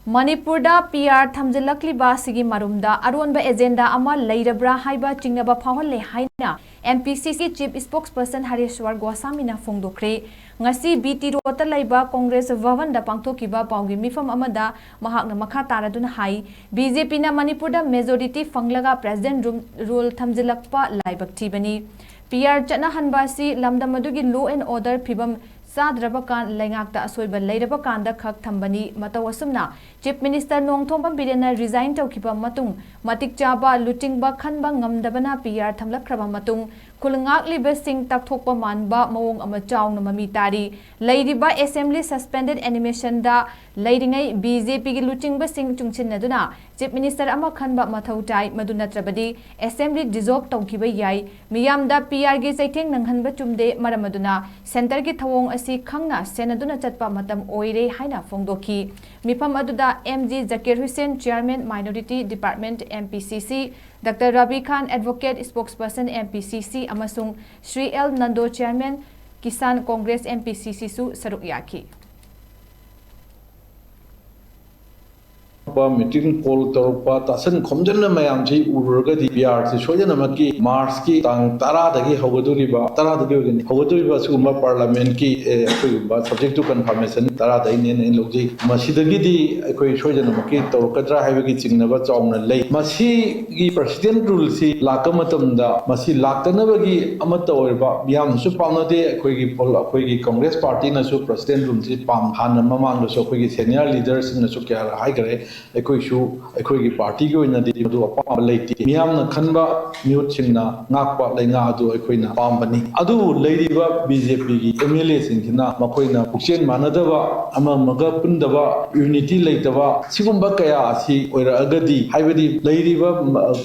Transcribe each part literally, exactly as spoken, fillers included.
ꯃꯅꯤꯄꯨꯔꯗ P R ꯊꯝꯖꯤꯜꯂꯛꯂꯤꯕ ꯑꯁꯤꯒꯤ ꯃꯔꯨꯝꯗ ꯑꯔꯣꯟꯕ agenda ꯑꯃ ꯂꯩꯔꯕ꯭ꯔꯥ ꯍꯥꯏꯕ ꯆꯤꯡꯅꯕ ꯐꯥꯎꯍꯜꯂꯦ ꯍꯥꯏꯅ ꯑꯦꯝ ꯄꯤ ꯁꯤ ꯁꯤ ꯆꯤꯐ ꯏꯁꯄꯣꯛꯁꯄꯔꯁꯟ ꯍꯔꯦꯁ꯭ꯋꯔ ꯒꯣꯁꯥꯃꯤꯅ ꯐꯣꯡꯗꯣꯛꯈ꯭ꯔꯦ꯫ ꯉꯁꯤ ꯕꯤ ꯇꯤ ꯔꯣꯗꯇ ꯂꯩꯕ ꯀꯣꯡꯒ꯭ꯔꯦꯁ ꯚꯕꯟꯗ ꯄꯥꯡꯊꯣꯛꯈꯤꯕ ꯄꯥꯎꯒꯤ ꯃꯤꯐꯝ ꯑꯃꯗ ꯃꯍꯥꯛꯅ ꯃꯈꯥ ꯇꯥꯔꯗꯨꯅ ꯍꯥꯏ, ꯕꯤ ꯖꯦ ꯄꯤꯅ ꯃꯅꯤꯄꯨꯔꯗ ꯃꯦꯖꯣꯔꯤꯇꯤ ꯐꯪꯂꯒ ꯄ꯭ꯔꯦꯁꯤꯗꯦꯟ ꯔꯨꯝ, ꯔꯨꯜ ꯊꯝꯖꯤꯜꯂꯛꯄ ꯂꯥꯏꯕꯛ ꯊꯤꯕꯅꯤ꯫ ꯄꯤ ꯑꯥꯔ ꯆꯠꯅꯍꯟꯕ ꯑꯁꯤ ꯂꯝꯗꯝ ꯑꯗꯨꯒꯤ law and order ꯐꯤꯕꯝ ꯆꯥꯗ꯭ꯔꯕ ꯀꯥꯟ, ꯂꯩꯉꯥꯛꯇ ꯑꯁꯣꯏꯕ ꯂꯩꯔꯕ ꯀꯥꯟꯗ ꯈꯛ ꯊꯝꯕꯅꯤ꯫ ꯃꯇꯧ ꯑꯁꯨꯝꯅ ꯆꯤꯐ ꯃꯤꯅꯤꯁꯇꯔ ꯅꯣꯡꯊꯣꯝꯕꯝ ꯕꯤꯔꯦꯟꯅ ꯔꯤꯖꯥꯏꯟ ꯇꯧꯈꯤꯕ ꯃꯇꯨꯡ, ꯃꯇꯤꯛ ꯆꯥꯕ ꯂꯨꯆꯤꯡꯕ ꯈꯟꯕ ꯉꯝꯗꯕꯅ ꯄꯤ ꯑꯥꯔ ꯊꯝꯂꯛꯈ꯭ꯔꯕ ꯃꯇꯨꯡ, ꯈꯨꯜ ꯉꯥꯛꯂꯤꯕꯁꯤꯡ ꯇꯛꯊꯣꯛꯄ ꯃꯥꯟꯕ ꯃꯑꯣꯡ ꯑꯃ ꯆꯥꯎꯅ ꯃꯃꯤ ꯇꯥꯔꯤ꯫ ꯂꯩꯔꯤꯕ ꯑꯦꯁꯦꯝꯕ꯭ꯂꯤ suspended animationꯗ ꯂꯩꯔꯤꯉꯩ ꯕꯤ ꯖꯦ ꯄꯤꯒꯤ ꯂꯨꯆꯤꯡꯕꯁꯤꯡ ꯆꯨꯡꯁꯤꯟꯅꯗꯨꯅ ꯆꯤꯐ ꯃꯤꯅꯤꯁꯇꯔ ꯑꯃ ꯈꯟꯕ ꯃꯊꯧ ꯇꯥꯏ꯫ ꯃꯗꯨ ꯅꯠꯇ꯭ꯔꯕꯗꯤ ꯑꯦꯁꯦꯝꯕ꯭ꯂꯤ ꯗꯤꯖꯣꯜꯕ ꯇꯧꯈꯤꯕ ꯌꯥꯏ꯫ ꯃꯤꯌꯥꯝꯗ ꯄꯤ ꯑꯥꯔꯒꯤ ꯆꯩꯊꯦꯡ ꯅꯪꯍꯟꯕ ꯆꯨꯝꯗꯦ꯫ ꯃꯔꯝ ꯑꯗꯨꯅ ꯁꯦꯟꯇꯔꯒꯤ ꯊꯧꯑꯣꯡ ꯑꯁꯤ ꯈꯪꯅ ꯁꯦꯟꯅꯗꯨꯅ ꯆꯠꯄ ꯃꯇꯝ ꯑꯣꯏꯔꯦ ꯍꯥꯏꯅ ꯐꯣꯡꯗꯣꯛꯈꯤ꯫ ꯃꯤꯐꯝ ꯑꯗꯨꯗ M G Zakir Hussain, chairman, minority department, M P C C, doctor Rabi Khan, advocate, spokesperson, M P C C, ꯑꯃꯁꯨꯡ Shri L Nando, chairman, Kisan Congress, M P C ꯁꯤꯁꯨ ꯁꯔꯨꯛ ꯌꯥꯈꯤ꯫ ꯃꯤꯇꯤꯡ ꯀꯣꯜ ꯇꯧꯔꯛꯄ, ꯇꯥꯁꯟ ꯈꯣꯝꯖꯟꯕ ꯃꯌꯥꯝꯁꯤ ꯎꯔꯨꯔꯒꯗꯤ ꯄꯤ ꯑꯥꯔꯁꯤ ꯁꯣꯏꯗꯅꯃꯛꯀꯤ ꯃꯥꯔꯆꯀꯤ ꯇꯥꯡ ꯇꯔꯥꯗꯒꯤ ꯍꯧꯒꯗꯧꯔꯤꯕ, ꯇꯔꯥꯗꯒꯤ ꯑꯣꯏꯒꯅꯤ, ꯍꯧꯒꯗꯧꯔꯤꯕ ꯑꯁꯤꯒꯨꯝꯕ ꯄꯥꯔꯂꯥꯃꯦꯟꯠꯀꯤ, ꯑꯦ, ꯑꯩꯈꯣꯏꯒꯨꯝꯕ subject to confirmation ꯇꯔꯥꯗꯒꯤꯅꯦꯅ ꯑꯩꯅ ꯂꯧꯖꯩ꯫ ꯃꯁꯤꯗꯒꯤꯗꯤ ꯑꯩꯈꯣꯏ ꯁꯣꯏꯗꯅꯃꯛꯀꯤ ꯇꯧꯔꯛꯀꯗ꯭ꯔꯥ ꯍꯥꯏꯕꯒꯤ ꯆꯤꯡꯅꯕ ꯆꯥꯎꯅ ꯂꯩ꯫ ꯃꯁꯤꯒꯤ ꯄ꯭ꯔꯦꯁꯤꯗꯦꯟꯠ ꯔꯨꯜꯁꯤ ꯂꯥꯛꯄ ꯃꯇꯝꯗ ꯃꯁꯤ ꯂꯥꯛꯇꯅꯕꯒꯤ ꯑꯃꯠꯇ ꯑꯣꯏꯔꯕ ꯃꯤꯌꯥꯝꯅꯁꯨ ꯄꯥꯝꯅꯗꯦ꯫ ꯑꯩꯈꯣꯏꯒꯤ ꯄꯣꯜ-, ꯑꯩꯈꯣꯏꯒꯤ ꯀꯪꯒ꯭ꯔꯦꯁ ꯄꯥꯔꯇꯤꯅꯁꯨ ꯄ꯭ꯔꯦꯁꯤꯗꯦꯟꯠ ꯔꯨꯜꯁꯤ ꯄꯥꯝ-, ꯍꯥꯟꯅ ꯃꯃꯥꯡꯗꯁꯨ ꯑꯩꯈꯣꯏꯒꯤ ꯁꯦꯅꯤꯌꯔ ꯂꯤꯗꯔꯁꯤꯡꯅꯁꯨ ꯀꯌꯥꯔꯛ ꯍꯥꯏꯈ꯭ꯔꯦ꯫ ꯑꯩꯈꯣꯏꯁꯨ ꯑꯩꯈꯣꯏꯒꯤ ꯄꯥꯔꯇꯤꯒꯤ ꯑꯣꯏꯅꯗꯤ ꯃꯗꯨ ꯑꯄꯥꯝꯕ ꯂꯩꯇꯦ꯫ ꯃꯤꯌꯥꯝꯅ ꯈꯟꯕ ꯃꯤꯍꯨꯠꯁꯤꯡꯅ ꯉꯥꯛꯄ ꯂꯩꯉꯥꯛ ꯑꯗꯨ ꯑꯩꯈꯣꯏꯅ ꯄꯥꯝꯕꯅꯤ꯫ ꯑꯗꯨꯕꯨ ꯂꯩꯔꯤꯕ ꯕꯤ ꯖꯦ ꯄꯤꯒꯤ ꯑꯦꯝ ꯑꯦꯜ ꯑꯦꯁꯤꯡꯁꯤꯅ ꯃꯈꯣꯏꯅ ꯄꯨꯛꯆꯦꯜ ꯃꯥꯟꯅꯗꯕ, ꯑꯃ ꯑꯃꯒ ꯄꯨꯟꯗꯕ, ꯌꯨꯅꯤꯇꯤ ꯂꯩꯇꯕ, ꯁꯤꯒꯨꯝꯕ ꯀꯌꯥ ꯑꯁꯤ ꯑꯣꯏꯔꯛꯑꯒꯗꯤ, ꯍꯥꯏꯕꯗꯤ ꯂꯩꯔꯤꯕ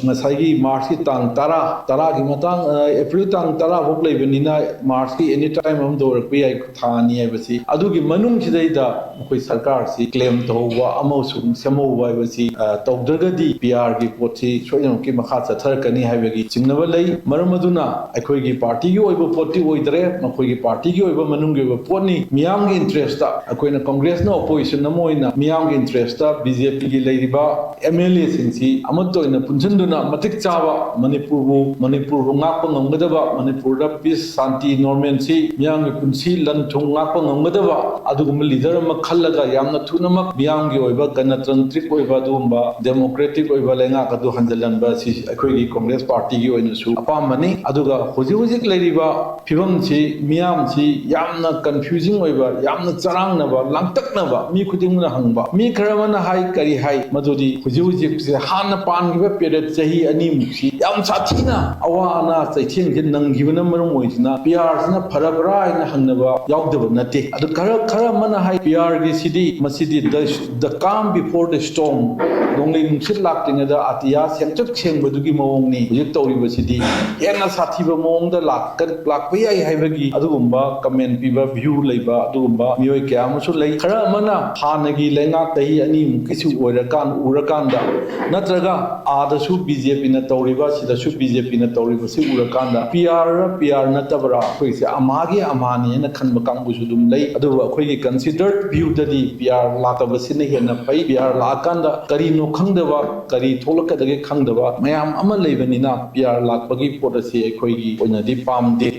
ꯉꯁꯥꯏꯒꯤ ꯃꯥꯔꯆꯀꯤ ꯇꯥꯡ ꯇꯔꯥ, ꯇꯔꯥꯒꯤ ꯃꯇꯥꯡ, ꯑ, ꯑꯦꯄ꯭ꯔꯤꯜ ꯇꯥꯡ ꯇꯔꯥ ꯐꯥꯎ ꯂꯩꯕꯅꯤꯅ ꯃꯥꯔꯆꯀꯤ ꯑꯦꯅꯤ ꯇꯥꯏꯝ ꯑꯃꯗ ꯑꯣꯏꯔꯛꯄ ꯌꯥꯏ, ꯊꯥ ꯑꯅꯤ ꯍꯥꯏꯕꯁꯤ꯫ ꯑꯗꯨꯒꯤ ꯃꯅꯨꯡꯁꯤꯗꯩꯗ ꯃꯈꯣꯏ ꯁꯔꯀꯥꯔꯁꯤ ꯀ꯭ꯂꯦꯝ ꯇꯧꯍꯧꯕ ꯑꯃꯁꯨꯡ ꯁꯦꯝꯍꯧ ꯍꯥꯏꯕꯁꯤ, ꯑ, ꯇꯧꯗ꯭ꯔꯒꯗꯤ ꯄꯤ ꯑꯥꯔꯒꯤ ꯄꯣꯠꯁꯤ ꯁꯣꯏꯗꯅꯃꯛꯀꯤ ꯃꯈꯥ ꯆꯠꯊꯔꯛꯀꯅꯤ ꯍꯥꯏꯕꯒꯤ ꯆꯤꯡꯅꯕ ꯂꯩ꯫ ꯃꯔꯝ ꯑꯗꯨꯅ ꯑꯩꯈꯣꯏꯒꯤ ꯄꯥꯔꯇꯤꯒꯤ ꯑꯣꯏꯕ ꯄꯣꯠꯇꯤ ꯑꯣꯏꯗ꯭ꯔꯦ, ꯃꯈꯣꯏꯒꯤ ꯄꯥꯔꯇꯤꯒꯤ ꯑꯣꯏꯕ ꯃꯅꯨꯡꯒꯤ ꯑꯣꯏꯕ ꯄꯣꯠꯅꯤ꯫ ꯃꯤꯌꯥꯝꯒꯤ ꯏꯟꯇꯔꯦꯁꯇ ꯑꯩꯈꯣꯏꯅ, ꯀꯣꯡꯒ꯭ꯔꯦꯁꯅ ꯑꯣꯄꯣꯖꯤꯁꯟ ꯑꯃ ꯑꯣꯏꯅ ꯃꯤꯌꯥꯝꯒꯤ ꯏꯟꯇꯔꯦꯁꯇ ꯕꯤ ꯖꯦ ꯄꯤꯒꯤ ꯂꯩꯔꯤꯕ ꯑꯦꯝ ꯑꯦꯜ ꯑꯦꯁꯤꯡꯁꯤ ꯑꯃꯠꯇ ꯑꯣꯏꯅ ꯄꯨꯟꯁꯤꯟꯗꯨꯅ ꯃꯇꯤꯛ ꯆꯥꯕ ꯃꯅꯤꯄꯨꯔꯕꯨ, ꯃꯅꯤꯄꯨꯔꯕꯨ ꯉꯥꯛꯄ ꯉꯝꯒꯗꯕ, ꯃꯅꯤꯄꯨꯔꯗ ꯄꯤꯁ, ꯁꯥꯟꯇꯤ, ꯅꯣꯔꯃꯦꯜꯁꯤ, ꯃꯤꯌꯥꯝꯒꯤ ꯄꯨꯟꯁꯤ, ꯂꯟ ꯊꯨꯝ ꯉꯥꯛꯄ ꯉꯝꯒꯗꯕ ꯑꯗꯨꯒꯨꯝꯕ ꯂꯤꯗꯔ ꯑꯃ ꯈꯜꯂꯒ ꯌꯥꯝꯅ ꯊꯨꯅꯃꯛ ꯃꯤꯌꯥꯝꯒꯤ ꯑꯣꯏꯕ ꯒꯅꯇꯟꯇ꯭ꯔꯤꯛ ꯑꯣꯏꯕ ꯑꯗꯨꯒꯨꯝꯕ ꯗꯦꯃꯣꯀ꯭ꯔꯦꯇꯤꯛ ꯑꯣꯏꯕ ꯂꯩꯉꯥꯛ ꯑꯗꯨ ꯍꯟꯖꯤꯜꯍꯟꯕ ꯑꯁꯤ ꯑꯩꯈꯣꯏꯒꯤ ꯀꯣꯡꯒ꯭ꯔꯦꯁ ꯄꯥꯔꯇꯤꯒꯤ ꯑꯣꯏꯅꯁꯨ ꯑꯄꯥꯝꯕꯅꯤ꯫ ꯑꯗꯨꯒ ꯍꯧꯖꯤꯛ ꯍꯧꯖꯤꯛ ꯂꯩꯔꯤꯕ ꯐꯤꯕꯝꯁꯤ ꯃꯤꯌꯥꯝꯁꯤ ꯌꯥꯝꯅ ꯀꯟꯐ꯭ꯌꯨꯖꯤꯡ ꯑꯣꯏꯕ, ꯌꯥꯝꯅ ꯆꯔꯥꯡꯅꯕ, ꯂꯥꯡꯇꯛꯅꯕ, ꯃꯤ ꯈꯨꯗꯤꯡꯃꯛꯅ ꯍꯪꯕ, ꯃꯤ ꯈꯔ ꯑꯃꯅ ꯍꯥꯏ, ꯀꯔꯤ ꯍꯥꯏ, ꯃꯗꯨꯗꯤ ꯍꯧꯖꯤꯛ ꯍꯧꯖꯤꯛꯁꯦ ꯍꯥꯟꯅ ꯄꯥꯟꯈꯤꯕ ꯄꯦꯔꯦꯠ ꯆꯍꯤ ꯑꯅꯤꯃꯨꯛꯁꯤ ꯌꯥꯝ ꯁꯥꯊꯤꯅ ꯑꯋꯥ ꯑꯅꯥ ꯆꯩꯊꯦꯡꯁꯦ ꯅꯪꯈꯤꯕꯅ ꯃꯔꯝ ꯑꯣꯏꯗꯨꯅ ꯄꯤ ꯑꯥꯔꯁꯤꯅ ꯐꯔꯕ꯭ꯔꯥ ꯍꯥꯏꯅ ꯍꯪꯅꯕ ꯌꯥꯎꯗꯕ ꯅꯠꯇꯦ꯫ ꯑꯗꯨ ꯈꯔ, ꯈꯔ ꯑꯃꯅ ꯍꯥꯏ, ꯄꯤ ꯑꯥꯔꯒꯤ ꯁꯤꯗꯤ, ꯃꯁꯤꯗꯤ the, the calm before the storm, ꯅꯣꯡꯂꯩ ꯅꯨꯡꯁꯤꯠ ꯂꯥꯛꯇ꯭ꯔꯤꯉꯩꯗ ꯑꯇꯤꯌꯥ ꯁꯦꯡꯇ꯭ꯔꯤꯛ ꯁꯦꯡꯕꯗꯨꯒꯤ ꯃꯑꯣꯡꯅꯤ꯫ ꯍꯧꯖꯤꯛ ꯇꯧꯔꯤꯕꯁꯤꯗꯤ ꯍꯦꯟꯅ ꯁꯥꯊꯤꯕ ꯃꯑꯣꯡꯗ ꯂꯥꯛꯀ-, ꯂꯥꯛꯄ ꯌꯥꯏ ꯍꯥꯏꯕꯒꯤ ꯑꯗꯨꯒꯨꯝꯕ ꯀꯃꯦꯟ ꯄꯤꯕ, ꯚ꯭ꯌꯨ ꯂꯩꯕ ꯑꯗꯨꯒꯨꯝꯕ ꯃꯤꯑꯣꯏ ꯀꯌꯥ ꯑꯃꯁꯨ ꯂꯩ꯫ ꯈꯔ ꯑꯃꯅ ꯍꯥꯟꯅꯒꯤ ꯂꯩꯉꯥꯛ ꯆꯍꯤ ꯑꯅꯤꯃꯨꯛꯀꯤꯁꯨ ꯑꯣꯏꯔꯀꯥꯟ-, ꯎꯔꯀꯥꯟꯗ, ꯅꯠꯇ꯭ꯔꯒ ꯑꯥꯗꯁꯨ ꯕꯤ ꯖꯦ ꯄꯤꯅ ꯇꯧꯔꯤꯕ, ꯁꯤꯗꯁꯨ ꯕꯤ ꯖꯦ ꯄꯤꯅ ꯇꯧꯔꯤꯕꯁꯤ ꯎꯔꯀꯥꯟꯗ, ꯄꯤ ꯑꯥꯔꯔ ꯄꯤ ꯑꯥꯔ ꯅꯠꯇꯕ꯭ꯔꯥ, ꯑꯩꯈꯣꯏꯁꯦ ꯑꯃꯍꯥꯒꯤ ꯑꯃꯍꯥꯅꯤ ꯍꯥꯏꯅ ꯈꯟꯕ ꯀꯥꯡꯕꯨꯁꯨ ꯑꯗꯨꯝ ꯂꯩ꯫ ꯑꯗꯨꯕꯨ ꯑꯩꯈꯣꯏꯒꯤ ꯀꯟꯁꯤꯗꯔꯠ ꯚ꯭ꯌꯨꯗꯗꯤ ꯄꯤ ꯑꯥꯔ ꯂꯥꯛꯇꯕꯁꯤꯅ ꯍꯦꯟꯅ ꯐꯩ꯫ ꯄꯤ ꯑꯥꯔ ꯂꯥꯛꯑꯀꯥꯟꯗ ꯀꯔꯤꯅꯣ ꯈꯪꯗꯕ, ꯀꯔꯤ ꯊꯣꯛꯂꯛꯀꯗꯒꯦ ꯈꯪꯗꯕ ꯃꯌꯥꯝ ꯑꯃ ꯂꯩꯕꯅꯤꯅ, ꯄꯤ ꯑꯥꯔ ꯂꯥꯛꯄꯒꯤ ꯄꯣꯠ ꯑꯁꯤ ꯑꯩꯈꯣꯏꯒꯤ ꯑꯣꯏꯅꯗꯤ ꯄꯥꯝꯗꯦ꯫